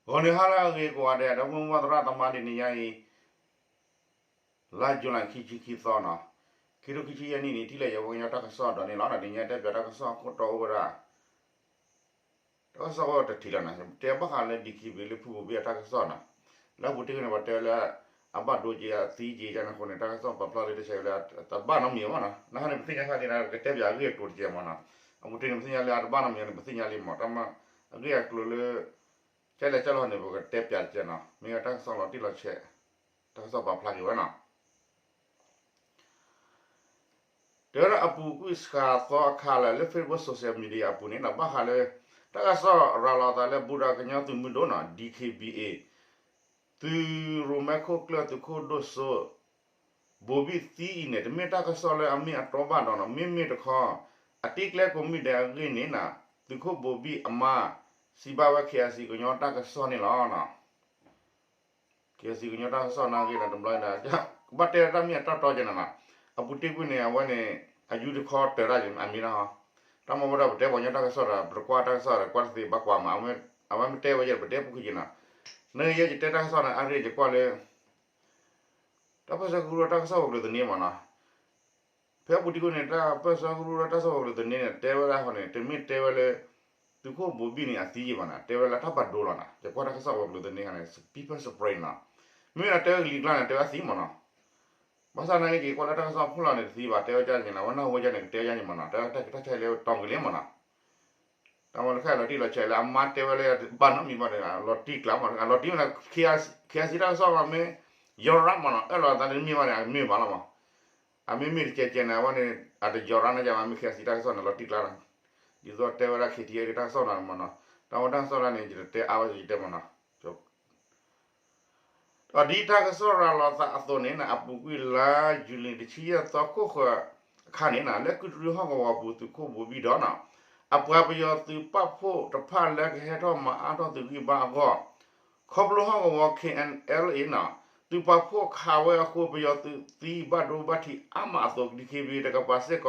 ဂီၤနံၤဟါလၢအဂ့ၤကိးဂၤဒဲး ဒီပုၢ်ဝဲၢ်သရၣ်သမါ တနံၤညါအံၤ လါယူၤလံ ခံဆံခံသီနီၤ, ခံထိခံဆံယဲၢ်နံၣ်န့ၣ် ထံၣ်လိာ်ယၤဝဲကညီတၢ်ကစီၣ်ဒီးန့ၣ်လီၤ. တနံၤညါတဲပၠးတၢ်ကစီၣ်အခိၣ်တီအိၣ်ဝဲဒၣ် တၢ်ကစီၣ်အိၣ်တထံၣ်လီၤနီၤ, တဲဘၣ်ဃးလၢ ဒီကံဘ့ၣ် လၢဖုဘိၣ်ဘံၣ်အတၢ်ကစီၣ်နီၤ, လၢအပူၤတ့ၢ်ကွံာ်န့ၣ် ပှၤတဲဝဲလၢ အဘၣ်ဒိက့ၤအသံက့ၤယါန့ၣ်အဃိန့ၣ် တၢ်ကစီၣ်ပာ်ဖျါလၢတဆဲးလၢ တဘၣ်နီတမံၤဘၣ်နီၤ, နဟါန့ၣ် ပသ့ၣ်ညါဃၣ်သ့ၣ်န့ၣ် ကတဲပၠးအဂ့ၢ်အကျိၤတကဲးမးနီၤ, အပူၤတ့ၢ်န့ၣ် ပသ့ၣ်ညါလၢအတဘၣ်နီတမံၤန့ၣ် ပသ့ၣ်ညါလံမး, တၢ်မၤ အဂ့ၢ်အကျိၤလၢ ကဲလဲၣ်ကဲလီၤန့ၣ် ပကတဲပၠးတကဲးနီၤ, မ့ၢ်ဝဲတၢ်ကစီၣ်လီၤတံၢ်လီၤဆဲး တၢ်ကစီၣ်ပာ်ဖျါက့ၤဝဲနီၤ. တဲဝဲဒၣ်အပူၤကွံာ်စှၤသီအခါလၢာ်လၢ Facebook social media အပူၤန့ၣ်နီၤ, ဘၣ်ဃးလၢ တၢ်ကစီၣ်ရၤလီၤအသးလၢ ဘူၣ်ဒီးကညီသုးမုၢ်ဒိၣ်နီၤ ဒီကံဘ့ၣ် သုးရိၣ်မဲခိၣ်ကျၢၢ်သုးခိၣ်ဒိၣ်စိ ဘိၣ်ဘံၣ်သံအံၤန့ၣ် တမ့ၢ်တၢ်ကစီၣ်လၢအမ့ၢ်အတီဘၣ်ဒီးနီၤ, မ့မ့ၢ်တခီ အတံကျဲကိးမုၢ်ဒဲးအဂ့ၢ်န့ၣ်နီၤ သုးခိၣ်ဘိၣ်ဘံၣ်အမါ စံးဘၣ်ဝဲ KIC ကညီတၢ်ကစီၣ်န့ၣ်လီၤ. KIC ကညီတၢ်ကစီၣ်နာ်က့ဒီး တဘျီဒီး ကဘၣ်တဲတၢ်မ့ၢ်အတၢ်တီကဲနီၤနီၤ, အပူၤတ့ၢ်ကွံာ်န့ၣ် အဝဲန့ၣ် အယူတခီတၢၤတၢ်အမံၤနီၤ, တၢ်မ့ၢ်ဝဲဒၣ်ပတဲပှၤကညီတၢ်ကစီၣ်ဒီး ပတကွၢ်တၢ်ကစီၣ်ဒီး ကွၢ်တသ့ဘၣ်ကွၢ်မး, အဝဲမ့ၢ်တဲဝဲယဲၢ် ပတဲပူၤကွံာ်က့နီၤ, နယဲၢ်ယတဲတၢ်ကစီၣ်န့ၣ် အရ့ၣ်ယကွၢ်လၢ တၢ်ပၢၢ်ဆၢကရူၢ်ဒီးတၢ်ကစီၣ်ဝဲၤကျိၤသန့မးနီၤ, ဖဲအပူၤတ့ၢ်ကွံာ်န့ၣ် တၢ်ပၢၢ်ဆၢကရူၢ်ဒီးတၢ်ကစီၣ်ဝဲၤကျိၤသန့န့ၣ် တဲဝဲဒၣ်ဃီန့ၣ် တမ့ၢ်တဲဝဲလၢ သုးခိၣ်ဘိၣ်ဘံၣ်န့ၣ် အသံယံာ်ဘၣ်နီၤ, တဲဝဲလၢတၢ်ဘၣ်ဒိလီၤနီၤ, ယကွၢ်တၢ်ကစီၣ်ဝဲၤကျိၤသန့န့ၣ် ပံၢ်ဖၢၣ်စပရ့ၤနီၤ, မ့မ့ၢ်ဒီးတဲဝဲကလံၤကျါန့ၣ် တဲဝဲအသံမးနီၤ, ဘၣ်ဆၣ်နာ်က့ ယကွၢ်လၢတၢ်ကစီၣ်ဖီလာ်န့ၣ်တသံဘၣ်, တဲဝဲဒ်န့ၣ်လီၤ, ဝဲနၢ်ဟူဝဲဒ်န့ၣ် ကတဲဝဲဒ်န့ၣ်မးနီၤ, တဲဝဲတၢ်ကဲတၢ်ဆါလၢတီၤက့ၤလံမးနီၤ တၢ်မ့ၢ်တခါလီၤတံၢ်လီၤဆဲးလၢအမါတဲဝဲလၢ ဘၣ်နီတမံၤဘၣ်ဒီး လီၤတံၢ်ကျါမး, လီၤတံၢ်မးနီၤ, ခ့အစံးတၢ်ကစီၣ်မးမ့ၢ် ယီၤရၣ်မးနီၤ, အၢၣ်လီၤသးတမ့ၢ်ဘၣ်န့ၣ် အမ့ၢ်ဘၣ်လီၤမး, အမ့မ့ၢ်တကဲကဲန့ၣ် အဝဲန့ၣ် အတယီၤရၣ်န့ၣ်ယမး မ့ၢ်ခ့အစံးတၢ်ကစီၣ်န့ၣ် လီၤတံၢ်ကျါလီၤ, ဒ်သိးတဲဝဲဒၣ် ခ့ထံအၢ တၢ်ကစီၣ်န့ၣ်မးနီၤ, တၢ်ဝဲတၢ်ကစီၣ်လၢန့ၣ် ယတတဲအါဝဲယတဲမးနီၤ ဒီးဒ်တၢ်ကစီၣ်ရၤလီၤသးအသိးန့ၣ် အပူၤကွံာ်လါယူၤလံ တဆံယဲၢ်သီခိၣ်ဃၢၤအခါန့ၣ် လၢကုတရံးဟီၣ်ကဝီၤပူၤ သုးခိၣ်ဘိၣ်ဘံၣ်ဒီးနီၤ အပှၤပယီၤသုးပာ်ဖှိၣ်တဖၣ်လၢကဟဲထီၣ်မၤအါထီၣ်သုးဂံၢ်ဘါအဂီၢ် ခီဖျိဟီၣ်ကဝီၤ K N L A နီၤ သုးပာ်ဖှိၣ်ခးဝဲအဃိ ပယီၤသုးသံဘၣ်ဒိဘၣ်ထံးအါမးအသိး ဒီကံဘ့ၣ် တကပၤစ့ၢ်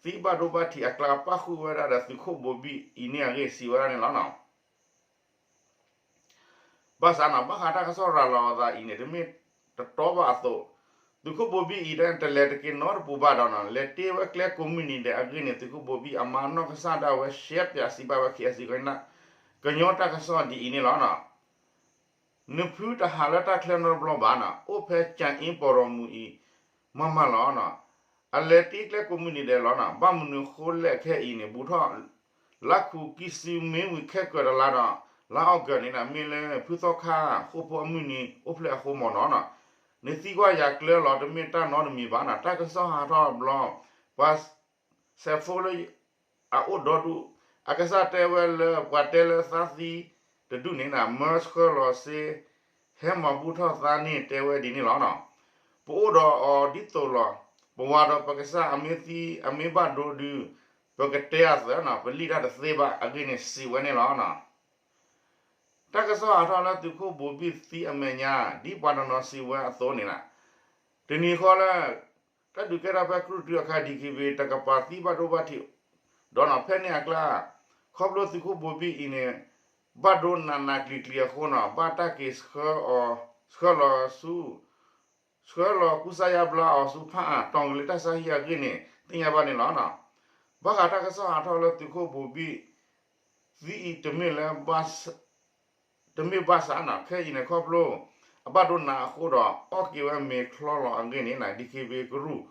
ကီး သံဘၣ်ဒိဘၣ်ထံးအကျါ ပၣ်ဃုာ်ဝဲဒၣ်ဒီးသုးခိၣ်ဘိၣ်ဘံၣ်အံၤန့ၣ်အဂ့ၢ် စံးဝဲဒၣ်န့ၣ်လီၤနီၤ. ဘၣ်ဆၣ်နီၤ ဘၣ်ဃးတၢ်ကစီၣ်ရၤလီၤအသးအံၤန့ၣ် တမ့ၢ်တတီဘၣ်အသိး သုးခိၣ်ဘိၣ်ဘံၣ်အံၤ တလဲၤတက့ၤနီတပူၤဘၣ်ဒီးနီၤ လဲၤတ့ဝဲကျဲကိးမုၢ်နံၤဒဲးအဂ့ၢ်န့ၣ် သုးခိၣ်ဘိၣ်ဘံၣ်အမါနီၢ်ကစၢ်ဒၣ်ဝဲ ရှဲပၠးစံးဘၣ်ဝဲ ခ့အစံး ကညီတၢ်ကစီၣ်ဒ်အံၤန့ၣ်လီၤနီၤ. နဖုတဟးလၢတၢ်ချၢနီတဘျီဘၣ်နီၤ အိၣ်ဖဲကၠၤအ့ပီၤရီမုၢ်အံၤ မးမးလီၤနီၤ. အလဲၤတ့ကျဲကိးမုၢ်နံၤဒဲးလီၤနီၤ. ဘၣ်မနုၤဃိလဲၣ်ခဲအံၤန့ၣ် ဘူးထီၣ် လါခူးခံဆံမ့ၢ်ဝံၤခဲကၢၤတလါဒီး လါအီကူးန့ၣ် မ့ၢ်လၢဖုသီခါဃိာ်ဖိအမုၢ်နံၤအိၣ်ဖျဲၣ်အဃိမးနီၤနီၤ. နသံကွၢ်ယၤကျၢၤလီၤ တမ့ၢ်တၢ်နီတမံၤဘၣ်နီၤ. တၢ်ကစီၣ်ဟးထီၣ်တဘျီ ပှၤ စဲးဖိလၢ အအိၣ်ဒီဒူၣ် အကစၢ်တဲဝဲလၢ ပှၤတဲလၢသးသံတဒူၣ်န့ၣ် မၢဆှၢလီၤစ့ ဟဲမၤဘူၣ်ထီၣ်သးန့ၣ် တဲဝဲဒ်န့ၣ်လီၤနီၤ. ပအိၣ်ဒီးအီၤဒ်သိးလီၤ. ပဝၤဒီးပကစၢ်အမ့ၢ်သံ အမ့ၢ်ဘၣ်ဒိဒုး ပကတဲအသးနီၤ ပလံၣ်တၢ်တသ့ဘၣ်အဂ့ၢ်န့ၣ် စံးဝဲန့ၣ်လီၤနီၤ. တၢ်ကစီၣ်ဟးထီၣ်လၢသုးခိၣ်ဘိၣ်ဘံၣ်သံအမဲာ်ညါ ဒ်ပှၤတနီၤစံးဝဲအသိးန့ၣ်လီၤ. တနံၤဃီလၢ တၢ်ဒုးကဲထီၣ်ဖဲကရူၢ်တုအခါ ဒီကံဘ့ၣ် တကပၤသံဘၣ်ဒိဘၣ်ထံး ဒီးနီၤ ဖဲန့ၣ်အကျါ ခီဖျိသုးခိၣ်ဘိၣ်ဘံၣ်အံၤန့ၣ် ဘၣ်ဒိနးနးကျံၤကျံၤအဃိနီၤ ဘၣ်တၢ်က့ၤဆှၢအီၤ ဆှၢလီၤဆူ ဆှၢလီၤကူစါယါဘျါအီၤဆူဖးအါ တီၢ်ကလ့တၢ်ဆါဟံၣ်အဂ့ၢ်န့ၣ် သ့ၣ်ညါဘၣ်န့ၣ်လီၤ. ဘၣ်ဃးတၢ်ကစီၣ်ဟးထီၣ်လၢသုးခိၣ်ဘိၣ်ဘံၣ် သံအံၤတမ့ၢ်လၢ တမ့ၢ်ဘၣ်ဆၣ်နီၤ ခဲအံၤန့ၣ်ခီဖျိ အဘၣ်ဒိနးအဃိဒီး အီၣ်က့ၤဝဲမ့ၤချီလီၤအဂ့ၢ်န့ၣ် ဒီကံဘ့ၣ်ကရူၢ်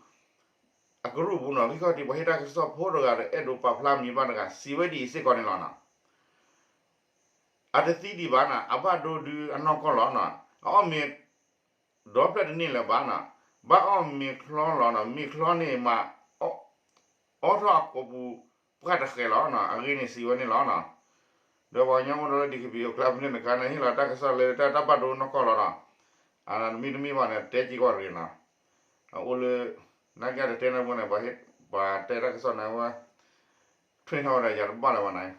အကရူၢ်ပူၤနီၤ ဂံၢ်ခီၣ်ထံး ပှၤဟ့ၣ်တၢ်ကစီၣ်ဖိတဂၤဒီး အဲၣ်ဒိးပာ်ဖျါမံၤဘၣ်တဂၤ စံးဝဲဒ်အံၤစ့ၢ်ကီးန့ၣ်လီၤနီၤ. အတသံဒံးဘၣ်နီၤ အဘၣ်ဒိဒုးအနီၢ်ကီၢ်လီၤနီၤ အအီၣ်မ့ၤ ဒီဖျၢၣ်တန့ၢ်လၢၤဘၣ်နီၤ ဘၣ်အီၣ်မ့ၤချီလီၤနီၤ မ့ၤချီန့ၣ်မး အီၣ်ထီၣ်အကိာ်ပူၤ ပှၢ်တဃဲးလီၤနီၤ အဂ့ၢ်န့ၣ်စံးဝဲန့ၣ်လီၤနီၤ. ဒီးပှၤကညီအိၣ်ဒီးလၢ ဒီကံဘ့ၣ် အကျါပူၤန့ၣ်တခါန့ၣ် ဟ့ၣ်လီၤတၢ်ကစီၣ်လၢတၢ်ဘၣ်ဒိနီၢ်ကီၢ်လီၤနီၤ အမ့တမ့ၢ်ဘၣ်န့ၣ် တဲက့ၤကွၢ်တဂ့ၤနီၤ အအိၣ်လၢ နာ်က့တတဲန့ၣ်ပူၤန့ၣ် ပှၤတဲတၢ်ကစီၣ်န့ၣ်ဝဲ train ထီၣ်ဝဲဒၣ်ယၤတဘၣ်လၢၤဘၣ်န့ၣ်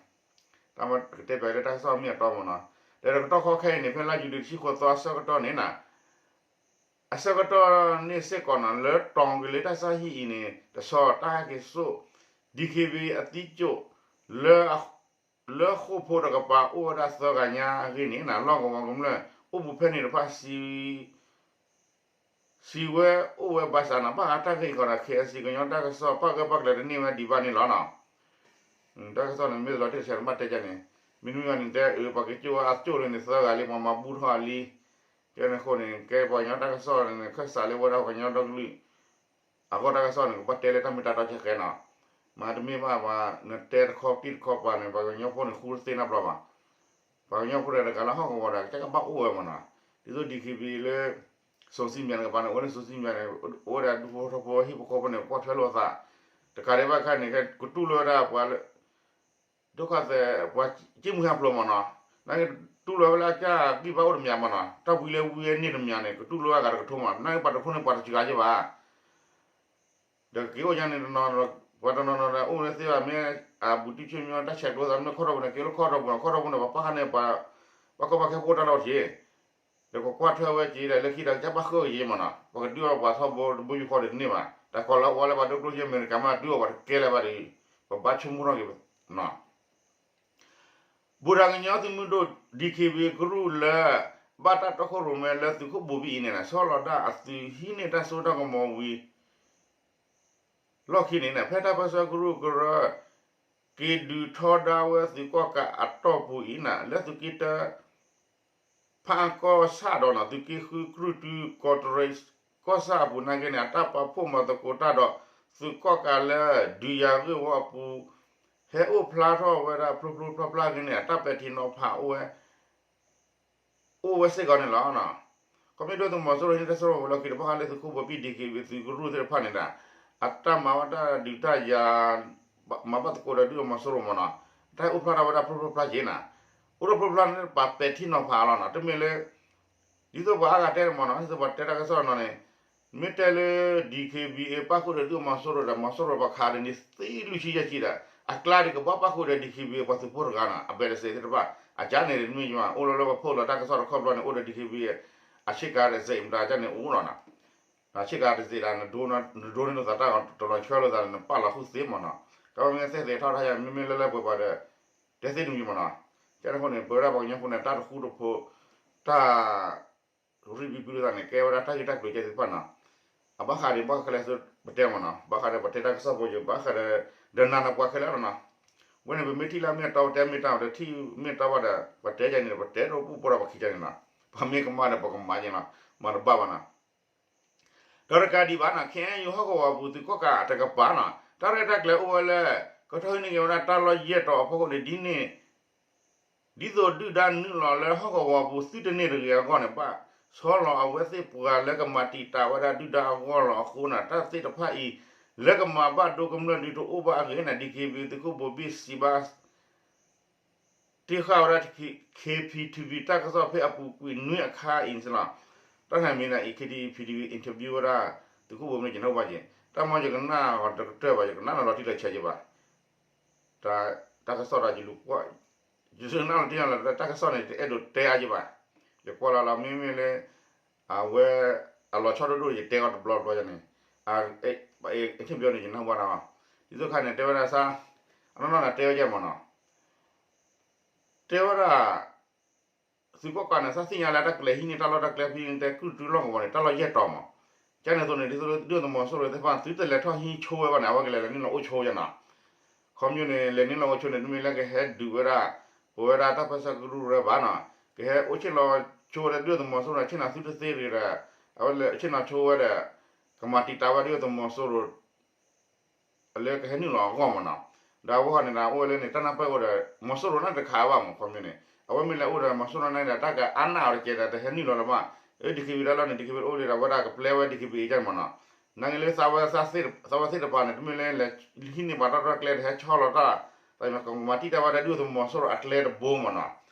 တၢ်မ့ၢ်ကတဲပၠးလၢတၢ်ကစီၣ်မ့ၢ်အတီမးနီၤ ဒီးတကတီၢ်ခီခဲအံၤန့ၣ် ဖဲလါယူၤလံတဆံဃိးသီအဆၢကတီၢ်န့ၣ်နီၤ အဆၢကတီၢ်န့ၣ်စ့ၢ်ကီးနီၤ လၢတီၢ်ကလ့တၢ်ဆါဟံၣ်အံၤန့ၣ် တဆီတၢ်ဟဲက့ၤစိာ် ဒီကံဘ့ၣ် အသံကၠိၣ်လၢ လၢဃိာ်ဖိတကပၤအိၣ်ဝဲဒၣ်သၢဂၤညါအဂ့ၢ်န့ၣ် လီၢ်ကဝီၤကမျၢၢ်အိၣ်ဘူးဖဲန့ၣ်တဖၣ် စံးဝဲအိၣ်ဝဲဘၣ်ဆၣ်န့ၣ် ဘၣ်ဃးတၢ်ဂ့ၢ်အံၤဃီဒီး ခ့အဲၣ်စံၣ် ကညီတၢ်ကစီၣ် ပၣ်ဂၢၢ်ပၣ်ကျၢၤတန့ၢ်ဝဲဒံးဘၣ်န့ၣ်လီၤနီၤ. တၢ်ကစီၣ်န့ၣ် မ့ၢ်လီၤတံၢ်တဆဲးတဘၣ်တဲကန့ၣ် မ့တမ့ၢ်ဘၣ်န့ၣ်တဲအၢ ပှၤကကၠိၣ်ဝဲအကၠိၣ်လၢန့ၣ်သၢဂၤလံ ပှၤမၤဘူၣ်ထီၣ်အလံ ကဲန့ၣ်အဃိန့ၣ် ကဲပှၤကညီတၢ်ကစီၣ်န့ၣ် ခၢၣ်စးလၢဝဲဒၣ်ပှၤကညီဒီကလုာ် အဂီၢ်တၢ်ကစီၣ်န့ၣ် ကဘၣ်တဲလၢတၢ်မ့ၢ်တၢ်တီဆဲးဃဲနီၤ. မ့တမ့ၢ်ဘၣ်ပှၤ နတဲတခီတံၢ်တခီပၤန့ၣ် ပှၤကညီဖိန့ၣ်ဃူတသ့နီတဘျီဘၣ်. ပှၤကညီဖိတဂၤလၢဟီၣ်ကဝီၤဒီး ကကဘၣ်အိၣ်ဝဲမးနီၤ. ဒ်သိး DKBA လၢ စိၤစံမၠးန့ၣ်ကပၤန့ၣ် အိၣ်လၢစိၤစံမၠးန့ၣ် အိၣ်ဝဲဒၣ်ဒူဖိထီဖိဟံၣ်ဖိဃီဖိန့ၣ် ကွၢ်ထွဲလိာ်သး တကးဒံးဘၣ်ခါန့ၣ် ကတူၢ်လိာ်ဝဲဒၣ်ပှၤလၢ ဒိၣ်ခီၣ်သဲး ပှၤက့ၢ်မုၢ်ဟးဖျိးမးနီၤ. နကတူၢ်လိာ်ဝဲလၢအကၢ်ဂံၢ်ဘါအိၣ်တမံၤမးနီၤ. တၢ်ဝံလၢဝံန့ၢ်တမံၤန့ၣ် ကတူၢ်လိာ်အဂၤတကထိမး နကပှၤတကထိန့ၣ် ပှၤတစှၤက့ဘၣ်. ဒီးက့ၤအိၣ်ညါန့ၣ်တနီၤ ပှၤတနီၤနီၤဒီး အိၣ်လၢသ့ဘၣ် မ့ၢ်အဘူးတံၢ်ဖျိမ့ၢ် တၢ်ဆဲးကျိသးမ့ၢ်ခီၣ်ထီၣ်ပူၤန့ၣ် က့ၤလၢခီၣ်ထီၣ်ပူၤန့ၣ် ခီၣ်ထီၣ်ပူၤန့ၣ် ပှၤပာ်ဃာ်န့ၣ် ပှၤ ပှၤကီၢ်ပှၤခဲဖိတၢ်လီၢ်က့ၤ ဒီးပကွၢ်ထွဲဝဲက့ၤဒီး လၢခံဒီးကဘၣ်ဃုအီၤက့ၤမးနီၤ. ပှၤကဒုးအီၤပှၤထီဘိတဘိယူၢ်ဃီဒီးတန့ၢ်ဘၣ်. တၢ်ကီၢ်လၢအဝဲလၢပှၤဒိၣ်ကျိၣ်စ့အမဲရကၤမး ဒုးအီၤပှၤတကဲလၢၤဘၣ်ဒီး ပဘၣ်ဆိကမိၣ်ထီၣ်က့ၤ ဘူးဒးကညီသုးမုၢ်ဒိၣ် DKBA ကရူၢ်လၢ ဘၣ်တၢ်တီခိၣ်ရိၣ်မဲလၢသုးခိၣ်ဘိဘံၣ်အံၤန့ၣ် ဆီလီၤဒၣ်အသုးဟံးန့ၢ်တၢ်စိတၢ်ကမီၤဝံၤ လီၢ်ခံန့ၣ် ဖဲတၢ်ပၢဆှၢကရူၢ်ကရၢ က့ၤဒုးထီဒါဝဲသုးကီၣ်ကးအတီၢ်ပူၤအံၤန့ၣ် လၢသုးက့တၢ ဖးအၣ်ကီၢ်ဆၣ်ဒီးန့ၣ် သုးက့ဃုကရူၢ်တုၤကီးတရံးကီၢ်ဆၣ်အပူၤနာ်က့န့ၣ် အတၢ်ပာ်ဖှိၣ်မၤသကိးတၢ်ဒီး သုးကီၣ်ကးလၢဒုးယၤဂ့ၢ်ဝီအပူၤ ဟဲအိၣ်ဖျါထီၣ်ဝဲဒၣ်ဖျိဖျိဖျါဖျါက့န့ၣ် အတၢ်ပဲာ်ထံနီၤဖးအိၣ်ဝဲ အိၣ်ဝဲစ့ၢ်ကီးန့ၣ်လီၤ. ခီမ့ၢ်ဒုၣ်သုးမီၤစိရိၤဟံးန့ၢ်တၢ်စိတၢ်ကမီၤလီၢ်ခံတဖၣ်ဃးလၢသုးခိၣ်ဘိဘံၣ် DKBA သုးကရူၢ်သ့ၣ်တဖၣ်န့ၣ်ဒီး အတၢ်မၤဝဲတၢ်ဒုးတၢ်ယၤ မၤဘၣ်သကိးဒီးဒုၣ်အမီၤစိရိၤမးနီၤ တၢ်အိၣ်ဖျါထီၣ်ဝဲဒၣ်ဖျိဖျိဖျါက့နီၤ အိၣ်ထီၣ်ဖျိဖျါန့ၣ် ပာ်ပဲာ်ထံနီၤဖးအလီၢ်နီၤ တမ့ၢ်လၢ ဒ်သိးပှၤအါဂၤတဲန့ၣ်မးနီၤ ဒ်သိးပှၤတဲတၢ်ကစီၣ်နီၤန့ၣ် မ့ၢ်တဲလၢ DKBA ပၣ်ဃုာ်ဒီးဒုၣ်အမီၤစိရိၤဒီး မီၤစိရိၤပှၤခးဒ်န့ၣ်သ့လွံၢ်ဆံယဲၢ်ဆံဒီး အကျါဒ်ကဘၣ်ပၣ်ဃုာ်ဒီး DKBA ပှၤသုးဖိတဂၤနီၤ အဘဲတစ့းသ့ၣ်တဖၣ် အကၢန့ၣ်တမ့ၢ်ယမး အိၣ်လီၤလၢပှၤဖီၣ်လီၤတၢ်ကစီၣ်တခီဘျီန့ၣ် အိၣ်ဒီး DKBA အဆ့ကၤတစ့းမတၤကၢန့ၣ်အိၣ်လီၤနီၤ ဆ့ကၤတစ့းဒီး နဒိန့ၢ်လိာ်သးတၢ်တလီၤဆှၢလိာ်သး နပာ်လီၤဃုာ်သ့မးနီၤ ကဘၣ်မ့ၢ်သ့ၣ်သ့ၣ်ထီၣ်တၢ်ယါ မ့မ့ၢ်လၢလၢပှဲၤပှဲၤဒီး တဲသ့တမံၤမးနီၤ ကဲန့ၣ်အဃိန့ၣ် ပဝဲဒၣ်ပှၤကညီဖိန့ၣ် တၢ်တဃူတဖိး တၢ် ရံၣ်ဘံဘူလိာ်သးန့ၣ် ကဲဝဲဒၣ်တၢ်ဂ့ၢ်တၢ်ကျိၤကဲသ့ၣ်တဖၣ်နီၤ အဘၣ်ဃးဒံးဘၣ်ခဲလၢာ် ပတဲမးနီၤ ဘၣ်ဃးဒီးပတဲတၢ်ကစီၣ်ဖိယိာ် ဘၣ်ဃးဒီး ဒီးနၤန့ၣ်ပှၤခဲလၢာ်လီၤနီၤ ဝဲန့ၣ် ပမ့ၢ်ထံၣ်လၢမ့ၢ်အတီ ပတဲမ့ၢ်တၢ် ပတထံၣ်မ့ၢ်တီဘၣ်ဒီး ပတဲယါန့ၣ်ဒီး ပတဲဒိၣ်ပူၣ်ပိၢ်ဒီးပခံကန့ၣ်နီၤ ပှၤမ့ၢ်ကမၣ်ဒီး ပကမၤက့ၤနီၤ မၤတဘၣ်ဘၣ်နီၤ ဒီးတကးဒံးဘၣ်နီၤ ခ့အဲၣ်ယူၣ်ဟီၣ်ကဝီၤပူၤသုးကီၣ်ကးတကပၤနီၤ တၢ်ရဲၣ်တၢ်ကျဲၤအိၣ်ဝဲလၢ ကထီၣ်ဟံးန့ၢ်က့ၤဝဲဒၣ်တၢ်လီၢ်ယဲၢ်တီၤအဖီခိၣ်န့ၣ် ဒ်န့ၣ် ဒ်သိးဒုၣ်ဒါနုာ်လီၤလၢဟီၣ်ကဝီၤပူၤသုတန့ၢ်တဂ့ၤအဂီၢ်န့ၣ် ဘၣ်ဆီလီၤအဝဲသ့ၣ်ပှၤလၢကမၤတံာ်တာ်ဝဲဒၣ်ဒုၣ်ဒါအဂီၢ်လီၤအဃိန့ၣ် တၢ်သ့ၣ်တဖၣ်အံၤ လၢကမၤဘၣ်ဒိကမျၢၢ်ဒုးတအိၣ်ဘၣ်အဂ့ၢ်န့ၣ် DKBA သုးခိၣ်ဘိဘံၣ်စံးဘၣ် တ့ၢ်ဃာ်ဝဲဒၣ် KPTV တၢ်ကစီၣ်ဖဲအပူၤကွံာ်နွံအခါအံၤန့ၣ်လီၤ. တၢ်တမံၤန့ၣ်အံၤ KPTV interview ဝဲဒၣ် သုးခိၣ်ဘိဘံၣ် ယနၢ်ဟူဘၣ်က့ၤ တၢ်မ့ၢ်ယကနၣ်လီၤတံၢ်လီၤဆဲးက့ၤဘၣ် တၢ်ကစီၣ်ဒီး ယလူၤကွၢ် ယနၢ်လီၤတံၢ်လီၤ တၢ်ကစီၣ်န့ၣ် တအဲၣ်ဒိးတဲအါက့ၤဘၣ် ယကွၢ်လီၤလီၤ မ့မ့ၢ်လၢ အဝဲ အလီၤဆီဒိၣ်ဒိၣ် ယတဲအီၤတဘျီတဘျီန့ၣ် interview န့ၣ် ယနၢ်ဟူဘၣ်နီၤ ဒ်သိးခါန့ၣ် တဲဝဲဒၣ်ဆါ အနီၢ်နီၢ်န့ၣ် တဲဝဲကဲမ့ၢ်နီၤ တဲဝဲဒၣ် သုးကီၣ်ကးန့ၣ် သးသ့ၣ်ညါလၢတၢ်ကျဲၤဟံးန့ၢ် တၢ်လီၢ်တၢ်ကျဲဖဲန့ၣ် တဲကုၢ်တုလီၢ်ကဝီၤန့ၣ် တၢ်လီၢ်ယဲၢ်တီၤမး ကန့ၣ်အသိးန့ၣ် ဒ်သိးဒုၣ်သုးမီၤစိရိၤသ့ၣ်တဖၣ် သုတလဲၤထီၣ်ဟံးဆိဝဲဘၣ်န့ၣ် အဝဲကလဲၤလဲၤနုာ်လီၤအိၣ်ဆိယဲနီၤ ခီပညီန့ၣ် လဲၤနုာ်လီၤအိၣ်ဆိန့ၣ် တမ့ၢ်လၢကဟဲဒုးဝဲဒၣ် ပဝဲဒၣ်တၢ်ပၢဆှၢကရူၢ်ကရၢဘၣ်နီၤ ကဟဲအိၣ်ဆ့ၣ်နီၤဆိဝဲဒၣ်ဒုၣ်သုးမီၤစိရိၤန့ၣ် ဆ့ၣ်နီၤသုတသ့တဂ့ၤဒီး အဝဲလဲၤဆ့ၣ်နီၤဆိဝဲဒီး ကမၤတံာ်တာ်ဝဲဒၣ်ဒုၣ်သုးမီၤစိရိၤ လၢကဟဲနုာ်လီၤအဂီၢ်မးနီၤ ဒီးအဝဲဃီန့ၣ်ဒီး အိၣ်ဝဲလၢန့ၣ် တၢ်နၢ်ပၢၢ်အိၣ်ဒီး မီၤစိရိၤန့ၣ်တခးဘၣ်မး ခီပညီန့ၣ် အဝဲမ့ၢ်လဲၤအိၣ်ဒီးမီၤစိရိၤန့ၣ်ဒီး တၢ်ကအါနၢ်အီၤတကဲးဒီး တဟဲနုာ်လီၤလၢၤဘၣ် အ DKBA တၢ်လီၢ်န့ၣ် DKBA အိၣ်လံဒီး အဝဲဒၣ်ကပျဲဝဲ DKBA အံၤကန့ၣ်မးနီၤ နာ်က့လၢ သးဝဲသ့ၣ်တဖၣ်န့ၣ် တမ့ၢ်လၢလဲၤဟံးန့ၢ်ပှၤတၢ်လီၢ်တၢ်ကျဲ တဟဲဆီလီၤတၢ် ကမၤတံာ်တာ်ဝဲဒၣ်ဒုၣ်သုးမီၤစိရိၤအကျဲတဘိမးနီၤ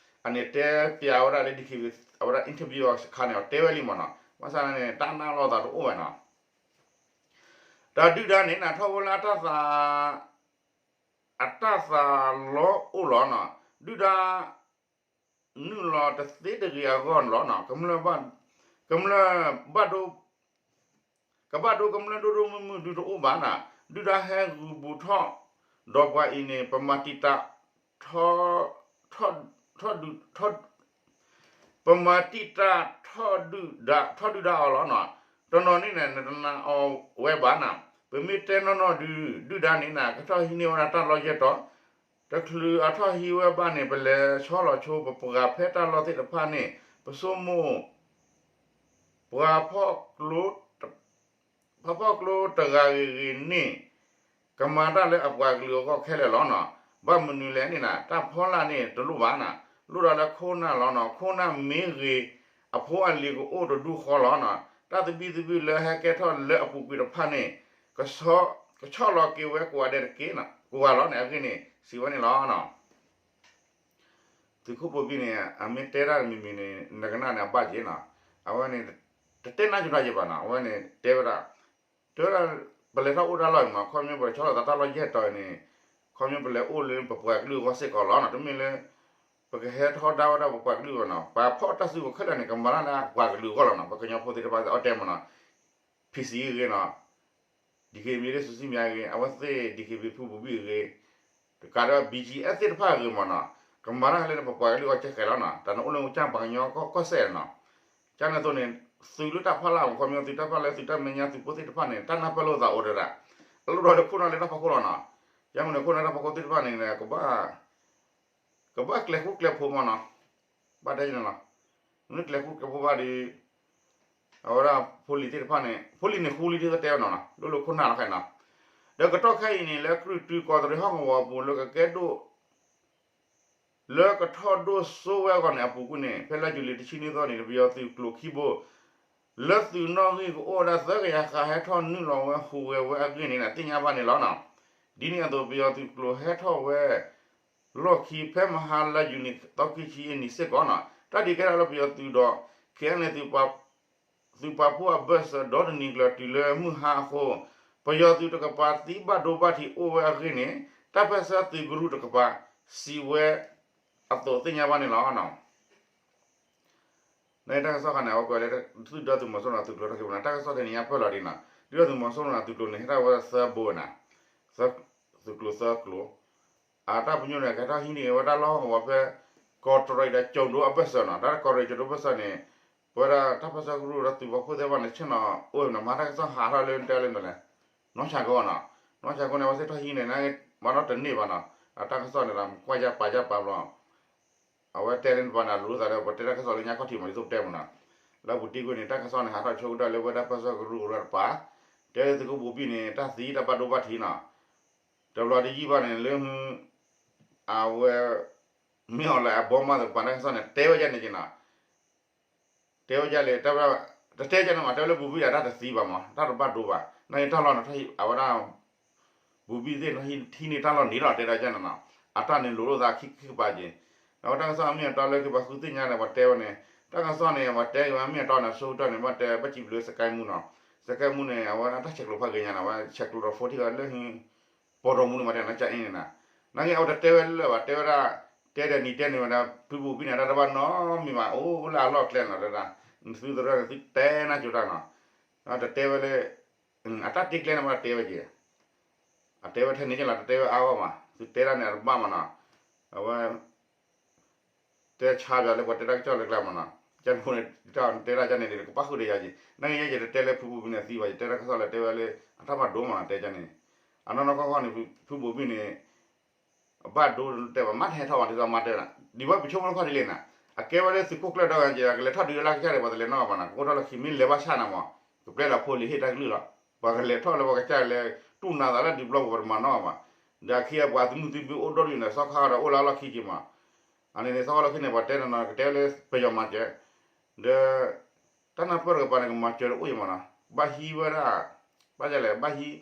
အန့ၣ်တဲပျးဝဲဒၣ်လၢ DKBA အဝဲဒၣ် interview အခါန့ၣ် အတဲဝဲလံမးနီၤ ဘၣ်ဆၣ်န့ၣ် တၢ်နာ်လိာ်သးတအိၣ်ဝဲနီၤ ဒီးဒုၣ်ဒါန့ၣ် နၢ်ထီၣ်ဝဲလၢအတၢ်သး အတၢ်သးလီၤအိၣ်လီၤနီၤ ဒုၣ်ဒါ နုာ်လီၤတသ့တဂ့ၤအဂီၢ်န့ၣ်လီၤ. ကမျၢၢ်ဘၣ်ဒိ ကဘၣ်ဒိကမျၢၢ်ဒိၣ်ဒိၣ်မုၢ်မုၢ်ဒုးတအိၣ်ဘၣ်နီၤ ဒုၣ်ဒါဟဲဂုာ်ဘူးထီၣ် ဒီးပှၤအံၤန့ၣ် ပမၤတံာ်တာ် ထီၣ်, ထီၣ်ဒုး, ထီၣ်, ပမၤတံာ်တာ်ထီၣ်ဒုၣ်ဒါ, ထီၣ်ဒုၣ်ဒါအီၤလီၤနီၤ. တနီၤန့ၣ်န့ၣ် နတနာ်အီၤဝဲဘၣ်နီၤ. ပမ့ၢ်တဲနီၢ်နီၢ်ဒုး ဒုၣ်ဒါန့ၣ်နီၤ ကထီၣ်ဟံးန့ၢ်ဝဲဒၣ်တၢ်လီၢ်ယဲၢ်တီၤ, တချုးအထီၣ်ဟံးဝဲဘၣ်န့ၣ် ပလဲၤဆီလီၤဆိ ပပှၤဖဲတၢ်လီၢ်သ့ၣ်တဖၣ်န့ၣ် ပဆိကမိၣ် ပှၤဖီၣ်ကျိ ပှၤဖီၣ်ကျိတဂၤဂ့ၤဂ့ၤန့ၣ် ကမၤတၢ်လၢအပှၤကလုာ်အဂီၢ်ခဲလၢာ်လီၤနီၤ. ဘၣ်မနုၤလဲၣ်န့ၣ်နီၤ တၢ်ဖီလာ်န့ၣ်တလိၣ်ဘၣ်နီၤ, လိၣ်ဒၣ်လၢခိၣ်နၢ်လီၤနီၤ. ခိၣ်နၢ်မ့ၢ်ဂ့ၤ အဖိအလံၤကအိၣ်တဒူဃီလီၤနီၤ. တၢ်သဘံၣ်သဘုၣ်လၢဟဲကဲထီၣ်လၢအပူၤကွံာ်တဖၣ်န့ၣ် ကဆီလီၤက့ၤဝဲကိးဂၤဒဲးတက့ၢ်, ကိးဂၤလီၤန့ၣ် အဂ့ၢ်န့ၣ် စံးဝဲန့ၣ်လီၤနီၤ. သုးခိၣ်ဘိဘံၣ်န့ၣ် အမ့ၢ်တဲတၢ်တမံၤမံၤန့ၣ် နကနၣ်န့ၣ် အဘၣ်က့ၤနီၤ. အဝဲန့ၣ် တတဲနါကၠိတၢ်ယဲဘၣ်နီၤ. အဝဲန့ၣ်တဲဝဲဒၣ်, တဲဝဲဒၣ် ပလဲၤထီၣ်အိၣ်တၢ်လီၢ်အံၤမး ခီဖျိပလဲၤဆီလီၤသးတၢ်လီၢ်ယဲၢ်တီၤအံၤန့ၣ် ခီဖျိပလဲၤအိၣ်လၢပပှၤကလုာ်အဂီၢ်စ့ၢ်ကီးလီၤနီၤ. တမ့ၢ်လၢ ပကဟဲထီဒါဝဲဒၣ်ပပှၤကလုာ်ဘၣ်နီၤ. ပှၤဖီၣ်တၢ်စုကဝဲၤခဲလၢာ်န့ၣ် ကမၤတၢ်လၢပှၤကလုာ်အဂီၢ်လီၤနီၤ. ပှၤကညီဖိသ့ၣ်တဖၣ်အီၣ်တဲမးနီၤ, PC ဂ့ၤနီၤ DKBA လၢ စူစံမၠါဂ့ၤ, အဝဲသ့ၣ် DKBA ဖုဘိဘံၣ်ဂ့ၤ, တကးဒီး BGF သ့ၣ်တဖၣ်ဂ့ၤမးနီၤ, ကမၤတၢ်လၢပပှၤကလုာ်အဂီၢ်ကဲဃဲလီၤနီၤ. တၢ်နအိၣ်လၢကစၢ်ပှၤကညီကီၢ်စဲၣ်နီၤ. ကန့ၣ်အသိးန့ၣ် သုးလၢတၢ်ဖီလာ်မး ခီဖျိသုးတၢ်ဖီလာ် သုးတၢ်မဲာ်ညါ သုးဖိသ့ၣ်တဖၣ်န့ၣ် တၢ်နၢ်ပၢၢ်လိာ်သးအိၣ်ဒီးဒၣ် အလိၣ်ဒီးလၢခိၣ်နၢ်လၢတၢ်ဖီခိၣ်လီၤနီၤ. ယမ့ၢ်န့ၣ် ခိၣ်နၢ်လၢတၢ်ဖီခိၣ်သ့ၣ်တဖၣ်န့ၣ် ကဘၣ် ကဘၣ်ကျဲၤဃူကျဲၤဖိးမးနီၤ. ဘၣ်တဲန့ၣ်လီၤ. မ့ၢ်ကျဲၤဃူကျဲၤဖိးဘၣ်ဒီး အဝဲဒၣ်ဖိလံၤသ့ၣ်တဖၣ်န့ၣ် ဖိလံၤန့ၣ်ဃူလံဒ်သိးတဲဝဲနီၤနီၤ လိၣ်လၢခိၣ်နၢ်လီၤခဲနီၤ. ဒီးကတီၢ်ခဲအံၤန့ၣ် လၢကြုၢ်တုကီးတရံးဟီၣ်ကဝီၤအပူၤ လၢကကဲဒိၣ် လၢကထီၣ်ဒိၣ်စိဝဲအဂီၢ်န့ၣ် အပူၤကွံာ်န့ၣ် ဖဲလါယူၤလံတဆံနွံသီန့ၣ် ပယီၤသုးကျိၤခံဘိ လၢသုးနီၣ်ဂံၢ်ကအိၣ်ဝဲဒၣ်သၢကယၤဃၣ် ဟဲထီၣ်နုာ်လီၤဝဲဟူးဂဲၤဝဲအဂ့ၢ်န့ၣ် သ့ၣ်ညါဘၣ်န့ၣ်လီၤနီၤ. ဒ်န့ၣ်အသိး ပယီၤသုးကျိၤဟဲထီၣ်ဝဲ လီၢ်ခံဖဲမဟါလါယူၤလံသီခံဆံအနံၤစ့ၢ်ကီးနီၤ. တၢ်ဒုးကဲထီၣ်လၢပယီၤသုးဒီး KNLA သုးပာ်ဖှိၣ်အဘၢၣ်စၢၤဒီတနံၤကျၢၤတုၤလၢမုၢ်ဟါအဃိ ပယီၤသုးတကပၤသံဘၣ်ဒိဘၣ်ထံးအိၣ်ဝဲအဂ့ၢ်န့ၣ် တၢ်ပၢၢ်ဆၢသုးကရူၢ်တကပၤ စံးဝဲအသိးသ့ၣ်ညါဘၣ်န့ၣ်လီၤ. နတၢ်ကစီၣ်ခါန့ၣ် အဝဲကွဲးလၢ သုးဒီသုးမီၤစိရိၤသုးကျိၤထီၣ်က့ၤပနၤ တၢ်ကစီၣ်တနံၤညါပၢၢ်လီၤဒ်နီၤ. ဒုၣ်ဒါသုးမီၤစိရိၤသုးကျိၤန့ၣ် ဟဲထီၣ်ဝဲဒၣ်သၢဘိနၤ, သုးကျိၤသၢကျိၤ အတၢ်ပညိၣ်န့ၣ် ကဟဲထီၣ်ဟံးန့ၢ်ဝဲဒၣ်လီၢ်ဟီၣ်ကဝီၤဖဲ ကီးတရံးဒီးကၠိၤဒိအဘၢၣ်စၢၤနီၤ. တၢ်ကီးတရံးကၠိၤဒိအဘၢၣ်စၢၤန့ၣ် ပဝဲဒၣ်တၢ်ပၢၢ်ဆၢကရူၢ်ဒီးသုးပာ်ဖှိၣ်သ့ၣ်တဖၣ်န့ၣ် ဆ့ၣ်နီၤအိၣ်နီၤ မၤတၢ်ကစီၣ်ဟးထီၣ်လၢတဲလၢမနုၤလဲၣ်, နီၢ်ဆၣ်ကိနီၤ, နီၢ်ဆၣ်ကိန့ၣ် အဝဲသ့ၣ်ထီၣ်ဟံးန့ၢ်န့ၣ် မၤနီတန့ၢ်ဘၣ်နီၤ. အတၢ်ကစီၣ်န့ၣ်ဒီး ကွၢ်ယၢ်ပာ်ယၢ်ပာ်ဘျီ အဝဲတဲလၢနပၤန့ၣ် အလိၤလိၤသးလၢ ပတဲတၢ်ကစီၣ်လၢညါခီၣ်ထံးမး ဒ်သိးပတဲမးနီၤ. လၢအပူၤတ့ၢ်ကွံာ်န့ၣ် တၢ်ကစီၣ်န့ၣ် ဟးထီၣ်ဆိကတၢၢ်လၢပဝဲဒၣ်ပၢၢ်ဆၢကရူၢ်ကရၢတပၤ, တဲသုးခိၣ်ဘိဘံၣ်န့ၣ် တၢ်သံတၢ်ဘၣ်ဒိဘၣ်ထံးနီၤ. တဘျီတယံာ်ဘၣ်န့ၣ် လၢ အဝဲ မ့ၢ်အီၤလၢအဘီမးသ့ၣ်တဖၣ်တၢ်ကစီၣ်န့ၣ် တဲဝဲဒ်န့ၣ်က့နီၤ. တဲဝဲဒ်လဲၣ် တတဲဒ်န့ၣ်မး တဲဝဲလၢဘိဘံၣ်အတၢ်တသံဘၣ်မး တၢ်တဘၣ်ဒိဘၣ် နာ်က့တၢ်လီၢ်န့ၣ် အဝဲဒၣ် ဘိဘံၣ်သ့ၣ် ဟံးန့ၢ်တၢ်လီၢ်န့ၣ်လီၤ တဲဒ်န့ၣ်နီၤ. အတၢ်န့ၣ်လိၤလိာ်သးခံခါကပၤက့ၤ, ဒီးတၢ်ကစီၣ်အမ့ၢ်အတီလၢက့ၤပှၤဃုသ့ၣ်ညါန့ၣ် ပှၤတဲဝဲန့ၣ် တၢ်ကစီၣ်န့ၣ် ပှၤတဲက့ၤဝဲမ့ၢ်အတီန့ၣ် ဆိကတၢၢ်န့ၣ် ဘၣ်တဲဘၣ်စံးဘျုးစကဲမူနီၤ. စကဲမူန့ၣ် အဝဲဒၣ်တၢ်ဆဲးကျိးဖးဂ့ၤညါန့ၣ် အဝဲဆဲးကျိးဒီးဖိထံၣ်ဝဲလၢ ပီၢ်တီမူန့ၣ်မးတဲန့ၣ် ကၠၢ်အ့န့ၣ်နီၤ. နာ်က့အဝဲတတဲဝဲလၢၤဘၣ် တဲဝဲဒၣ် တဲဒီးနံၤတဲန့ၣ်ဝဲဒၣ် ဖုဘိဘံၣ်န့ၣ် တၢ်တဘၣ်နီတမံၤဘၣ် အိၣ်လၢအလီၢ်ကျဲနီၤ တဲဒၣ် နသုသရၢန့ၣ် သုတဲနၢ်ကၠိတၢ်နီၤ. တတဲဝဲလၢ အတၢ်တ့ကျဲန့ၣ်ဘၣ်တဲဝဲက့ၤ အတဲဝဲထဲန့ၣ်က့လီၤ တတဲဝဲအါဂီၢ်မး သုတဲဒၣ်န့ၣ် အတဘၣ်မးနီၤ. အဝဲ တဲဆါပၠးလၢပှၤတဲတၢ်ကစီၣ်လၢကျါမးနီၤ ကၠၢ်ဖိန့ၣ် တဲဒၣ်ကၠၢ်န့ၣ် ကပၣ်ဃုာ်ဒီးယၤက့ၤ နာ်က့ယဲယတတဲလၢဖုဘိဘံၣ်န့ၣ်သံဘၣ် ယတဲတၢ်ကစီၣ်လၢတဲဝဲလၢ အတၢ်ဘၣ်ဒိမးနီၤ တဲကၠၢ်န့ၣ် အနီၢ်နီၢ်ကီၢ်ကီၢ်န့ၣ် ဖုဘိဘံၣ်န့ၣ် အဘၣ်ဒိတဲဘၣ် မ့ၢ်တဟဲထီၣ်ဘၣ်ဒ်သိးမၤတဲနၤ ဒ်ဘၣ်ပဆိကမိၣ်တခီဒ်လဲၣ်နၤ အကဲဝဲလၢသုးခိၣ်ကျၢၢ်ဒီဂၤက့ၤ ကလဲၤထီၣ်ဒုးလၢကစၢ်ဒီး ပှၤတလဲၤနီၣ်ဘၣ်နၤ ကအိၣ်ထီၣ်လၢခံမ့ၢ်လဲၤဘၣ်ဆၣ်နၤမး ကပျဲလီၤဖိလံၤဟ့ၣ်တၢ်ကလုၢ်လီၤ ပှၤကလဲၤထီၣ်လၢပှၤကစၢ်လဲၤတူၢ်နၤသးလၢဒုးဘျီပူၤ ပှၤတမၤနီၣ်ဘၣ် ဒီးအခံအပှၤသုးမုၢ်သံၣ်ဘိအိၣ်ဒီးဒုးန့ၣ် စီၤခါဒီးအိၣ်လၢအလီၢ်ခံက့ၤမး အန့ၣ်န့ၣ် စီၤခါလီၢ်ခံန့ၣ် ပှၤတဲနၤနီၤ ကတဲလၢပယီၤမၤစၢၤ ဒီး တၢ်နၢ်ပၢၢ်တကပၤန့ၣ် ကမၤစၢၤတအိၣ်အံၤမးနီၤ ဘၣ်ဟံးဝဲဒၣ် ဘၣ်လဲၣ် ဘၣ်ဟံး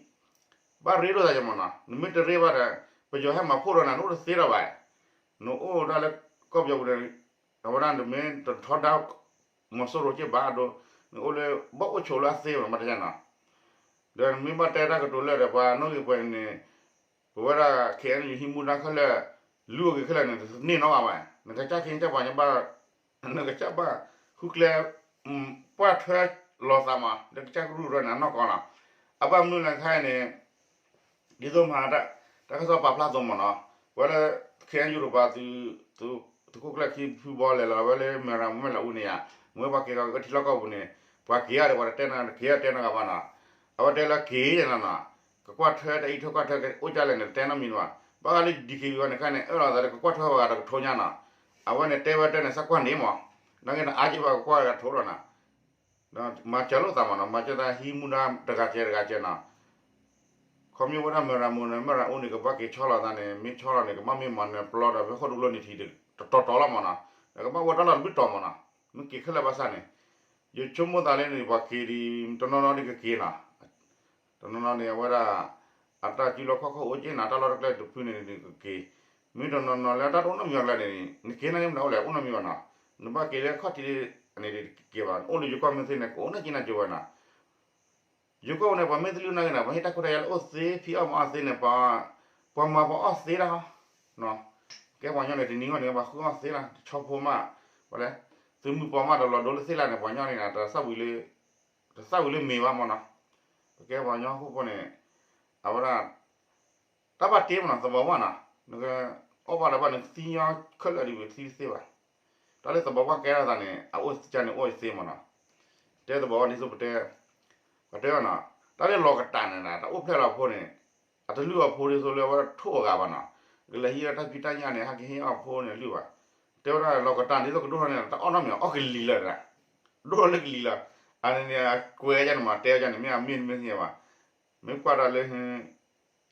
ဘၣ်ရ့လိာ်သးယမးနီၤ နမ့ၢ်တရ့ဘၣ်ဒီး ပယီၤဟဲမၤဖှိၣ်ဒီးနၤ နအိၣ်တသ့ထီၣ်ဘၣ် နအိၣ်ဒၣ်လၢကီၢ်ပယီၤပူၤန့ၣ် အဝဲဒၣ်နမ့ၢ်တထီဒါ မီၤစိရိၤက့ဘၣ်အဒိ နအိၣ်လၢ ဘၣ်အိၣ်ဆိးလၢအသ့မးနီၤ မ့ၢ်တယါနီၤ ဒီးနမ့ၢ်ဘၣ်တဲတၢ်ကတိၤလၢဒီး ပှၤနီၣ်ဂံၢ်ပှဲၤန့ၣ် ပဝဲဒၣ် KNU ဟံးမူဒါခဲလၢာ် လူၤအိၣ်က့ၤခဲလၢာ်န့ၣ် တန့ၢ်နီတဂၤဘၣ် နကစၢ်ခ့ကစၢ်ပှၤညါဘၣ် နကစၢ်ဘၣ် ဃုကျဲ ပှၢ်ထွဲလိာ်သးမး လၢကစၢ်ကရူၢ်ရၢန့ၣ် အနီၢ်ကီၢ်လီၤ အဘၣ်မနုၤလဲၣ်ခါအံၤန့ၣ် ဒ်သိးမဟါ တၢ်ကစီၣ်ပာ်ဖျါသိးမးနီၤ ဝဲလၢ ခဲအံၤယူရပၤ သုးခိၣ်ကျၢၢ်ခံဖုဘီလဲၤလီၤဝဲလၢ မဲၢ်ရၤမူမဲၢ်လးအူန့ၣ်ဧါ, မ့ၢ်ပှၤက့ၤကီးကထံလီၢ်ကီၢ်ပူၤန့ၣ် ပှၤက့ၤဧါဒီး ပှၤတတဲနၤ က့ၤဧါတဲနၤဂၤဘၣ်နီၤ, အဝဲတဲလၢက့ၤနီၤနီၤ, ကကွၢ်ထွဲတၢ်အံးထွဲကွၢ်ထွဲကအိၣ်ကၢ်လဲၣ်န့ၣ် တတဲနီတမံၤဘၣ်, ဘၣ်ဃးလၢ DKBA ဝဲန့ၣ်ခါန့ၣ် အၢၣ်လီၤသးလၢကကွၢ်ထွဲဝဲဂၤဒီးကထိညါနီၤ, အဝဲန့ၣ်တဲဝဲတၢ်န့ၣ် စးကွၢ်န့ၣ်မး, နာ်က့နအါက့ဘၣ်ကကွၢ်ဂၤထိလီၤနီၤ မၤစၢၤလိာ်သးမးနီၤ, မၤစၢၤသးဟံးမူဒါတဂၤစဲးတဂၤစဲးနီၤ, ခီဖျိဝဲဒၣ်မဲၢ်ရၤမူန့ၣ် မဲၢ်ရၤအူန့ၣ် ကဘၣ်က့ၤဆီလီၤသးန့ၣ် မ့ၢ်ဆီလီၤန့ၣ် ကဘၣ်မ့ၢ်မၤနၢၤပျီဒီး မ့ၢ်ဃိၣ်တဘျီန့ၣ်ထံၣ်တတီၤတီၤလီၤမးနီၤ, ဒီးကဘၣ်ဝဲတၢ်လီၢ်တဘျုးတီၤမးနီၤ, မ့ၢ်က့ၤခဲလၢာ်ဘၣ်ဆၣ်န့ၣ်, ယဆိကမိၣ်သးလၢန့ၣ် ပှၤက့ၤဒ် တနီၤနီၤဒ်ကက့ၤနီၤ, တနီၤနီၤန့ၣ် အဝဲဒၣ် အတၢ်စုလီၢ်ခီၣ်ခိၣ်အိၣ်က့နီၤ, တၢ်လီၢ်တကျဲတဖုန့ၣ်န့ၣ်ကက့ၤ, မ့ၢ်တနီၤနီၤလၢတၢ်တအိၣ်နီတမံၤအကျါန့ၣ် နက့ၤနာ်က့မတၤအိၣ်လဲၣ် အိၣ်နီတမံၤဘၣ်နီၤ, နဘၣ်က့ၤလၢခီၣ်ထံးန့ၣ်တက့ၤဘၣ်, အိၣ်လၢယိၤကီၢ်မ့ၢ်သ့န့ၣ် ကအိၣ်နာ်က့နာ်က့ဝဲနီၤ, ယိၤကီၢ်န့ၣ် ပှၤမ့ၢ်သလုၢ်နာ်က့န့ၣ် ပှၤဟ့ၣ်တၢ်ခွဲးတၢ်ယာ်လၢအိၣ်သ့ ဖံးအီၣ်မၤအီၣ်သ့န့ၣ်, ပှၤမၤပှၤအီၣ်သ့ဒၣ်, ကဲပှၤကညီန့ၣ် တနံၤဂီၢ်န့ၣ် ပှၤဃုအီၣ်သ့လီၤ, တဆီဖိမး, ပှၤလဲၣ်, သုးမုၢ်ပှၤမးဒီးလီၤဒိလၢသ့လၢ်န့ၣ် ပှၤကညီန့ၣ် တသၣ်ဝံၤလၢမ့ၤဘၣ်မးနီၤ, ပကဲပှၤကညီဟီၣ်ခိၣ်ဖိန့ၣ်, အဝဲဒၣ် တၢ်ဘၣ်တ့မးနီၤ သဘီဝါနီၤ, နကအီၣ်ဘၣ်လၢၤဘၣ်န့ၣ် သံညီခဲလၢာ်ဒ်ဝံၤသံတသ့ဘၣ်, တၢ်လၢသဘီဝါကဲထီၣ်သးန့ၣ် အအိၣ်ကၢန့ၣ်အိၣ်သ့မးနီၤ, တဲသဘီဝါဒ်သိးပတဲ, ပတဲအီၤနီၤ, တၢ်လၢလီၤကတၢ်န့ၣ် တၢ်အိၣ်ဖျဲၣ်လီၤဖိန့ၣ်, အတလုၢ်အီၣ်ဖိဒ်သိးလၢအဝဲထိၣ်အဂၤဘၣ်နီၤ, ကလဲၤဟံးအီၣ်တၢ်ဖံးတၢ်ညၣ်န့ၣ် ဟဲက့ၤဟ့ၣ်အီၣ်ဖိန့ၣ်လုၢ်ဘၣ်, တဲဝဲဒၣ်လီၤကတၢ်ဒ်သိးကဒိၣ်ထီၣ်န့ၣ် တၢ်အီၣ်နီတမံၤအီၣ်ကလံၤလၢာ်, ဒိၣ်ထီၣ်လၢကလံၤလၢာ်, အန့ၣ်န့ၣ် အကွဲးကၢန့ၣ်မး တဲကၢန့ၣ် မ့ၢ်အမ့ၢ်တမ့ၢ်ဘၣ်, မ့ၢ်ကွၢ်ဒၣ်လၢ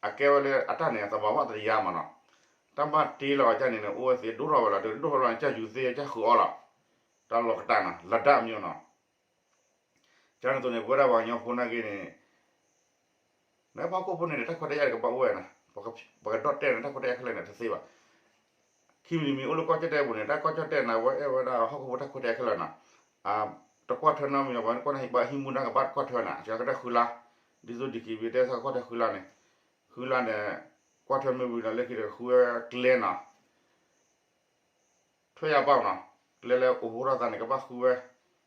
အကဲဝဲလၢအတၢ်န့ၣ် သဘီဝါတယါမးနီၤ, တၢ်ဘၣ်တ့လီၤကၢန့ၣ်န့ၣ် အိၣ်ဝဲသ့ ဒိၣ်ထီၣ်ဝဲလီၤ ဒိၣ်ထီၣ်လီၤန့ၣ် ကၢယူၤသ့ ကၢဃုာ်အီၣ်လီၤ, တၢ်လီၤကတၢ်နီၤ လဒါမၠိနီၤ, ကၢန့ၣ်သိးန့ၣ် ပဝဲဒၣ်ပှၤကညီဖိနာ်က့န့ၣ် နပှၤဟီၣ်ခိၣ်ဖိန့ၣ်န့ၣ် တၢ်ခွဲးတၢ်ယာ်တကဘၣ်အိၣ်ဝဲနီၤ, ပကဒီၣ်တဲာ်န့ၣ် တၢ်ခွဲးတၢ်ယာ်ခဲလၢာ်န့ၣ် တသ့ဘၣ်, ခံမံၤတမံၤအိၣ်လၢကီၢ်ကၠီၣ်တဲၣ်ပူၤန့ၣ် တၢ်ကီၢ်ကၠီၣ်တဲၣ်န့ၣ် အဝဲအဲၣ်ဝဲဒၣ်ဟီၣ်ခိၣ်ဖိတၢ်ခွဲးတၢ်ယာ်ခဲလၢာ်နီၤ, တကွၢ်ထွဲနီတမံၤ ပှၤကွၢ်န့ၣ် ဘၣ်ဟံးမူဒါကဘၣ်တကွၢ်ထွဲနီၤ ကကတၢၢ်ဃုလါ, ဒ်သိး DKBA တဲဆၢကကွၢ်ထွဲဃုလါန့ၣ်, ဃုလါန့ၣ် ကွၢ်ထွဲမ့ၢ်ဝံၤဒီးလၢခံဒီးဃုဝဲကျဲနီၤ ထွဲယၤပာ်နီၤ, ကျဲလၢအိၣ်ဖှိၣ်ထီၣ်သးန့ၣ် ကဘၣ်ဃုဝဲ,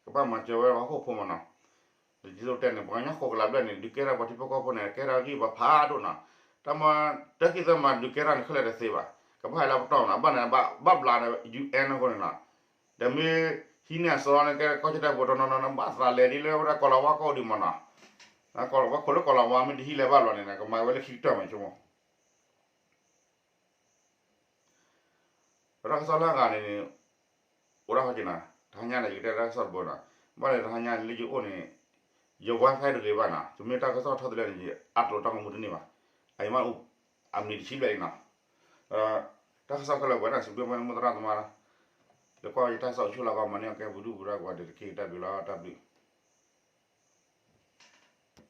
ကဘၣ်မၤစၢၤဝဲပှၤဟီၣ်ခိၣ်ဖိမးနီၤ, ဒ်သိးတဲန့ၣ် ပှၤကညီဃိးကလးဘျဲၣ်န့ၣ် ဒုးကဲထီၣ်ပှၤထံဖိကီၢ်ဖိန့ၣ် ကဲထီၣ်ဂံၢ်ဘါဖးဒိၣ်နီၤ, တၢ်မၤ တၢ်ခံသၢမၤဒုးကဲထီၣ်န့ၣ်ခဲလၢာ်တသ့ဘၣ်, ကဘၣ်ဟဲလၢပတီၢ်နီၤ ဘၣ်န့ၣ် ဘၣ်ဘျးဒီး UN အဃိန့ၣ်နီၤ, ဒီးမ့ၢ်ဟံးန့ၢ်အစီလီၤန့ၣ် ကဲကီၢ်ကၠီၣ်တဲၣ်ဖိတနီၤနီၤန့ၣ် ဘၣ်သးလဲၤဒ်လၢဝဲဒၣ်ကီၤလၤဝါကီၢ်ဒံးမးနီၤ, ဝဲခိၣ်လၢကီၤလၤဝါမ့ၢ်တဟံးလဲၤဘၣ်လီၤန့ၣ် ကမၤဝဲလၢခံကတၢၢ်မးဆိကမိၣ် ပတၢ်ကစီၣ်လၢအဂၤန့ၣ်န့ၣ် အိၣ်ဒၣ်ဟီက့ၤနီၤ, တဟါညါန့ၣ် ယကတဲတၢ်ကစီၣ်တဘိနီၤ, ဘၣ်န့ၣ်တဟါညါန့ၣ် လၢယအိၣ်န့ၣ် ယ Wi-Fi တဂ့ၤဘၣ်နီၤ, ယမ့ၢ်တၢ်ကစီၣ်ထီၣ်တလဲၣ်န့ၣ် ယအါတလိာ်တၢ်ကမူတန့ၢ်ဘၣ်, အယမ့ၢ်အိၣ် အမံၤတဆံဘျဲၣ်အံၤနီၤ, တၢ်ကစီၣ်ခဲလၢာ်ပှဲၤန့ၣ် စံးဘျုးဝဲမိၢ်သရၣ်သမါလီၤ, လၢကွၢ်ယတၢ်ကစီၣ်အိၣ်ဆူၣ်လီၤကီး မၤန့ၢ်အီၤကဲပူၤဒူၣ်ပူၤဒါကိးဂၤဒဲးတက့ၢ် တၢ်ဘျုးလီၤ တၢ်ဘျုး